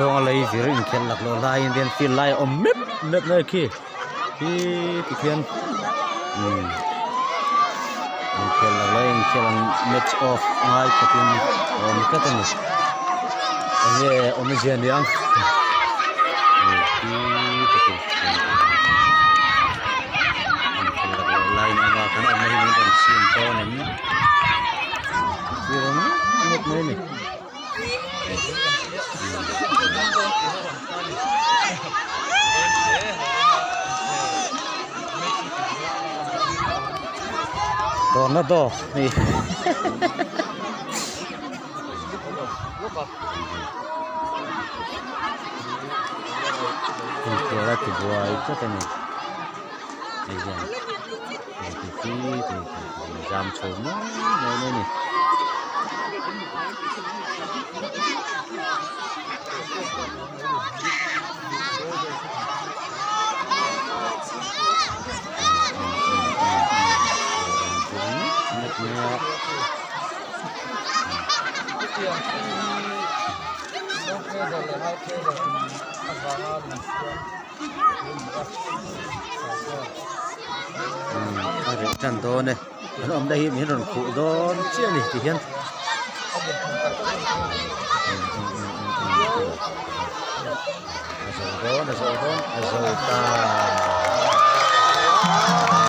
Chhuanga lei vir inkhelh laklawh laiin hian field lai a awm mep mep mai a khi khi tikhian umm inkhelh laklawh a inkhelh ang match off ngai khawpin a awm tlat a ni enge awmzia niang khi takin inkhelh laklawh laiin a awm a kan awmna hi min rawn chhim dawn em thil awm mep mep mai a ni. Tornado hei inkhel a ti buai tlat a ni hei hian zam chho mai mai a ni. A reh tan dawn e an awmna hi min rawn khuh dawn chiah a ni ti hian a zo dawn a zo dawn a zo ta.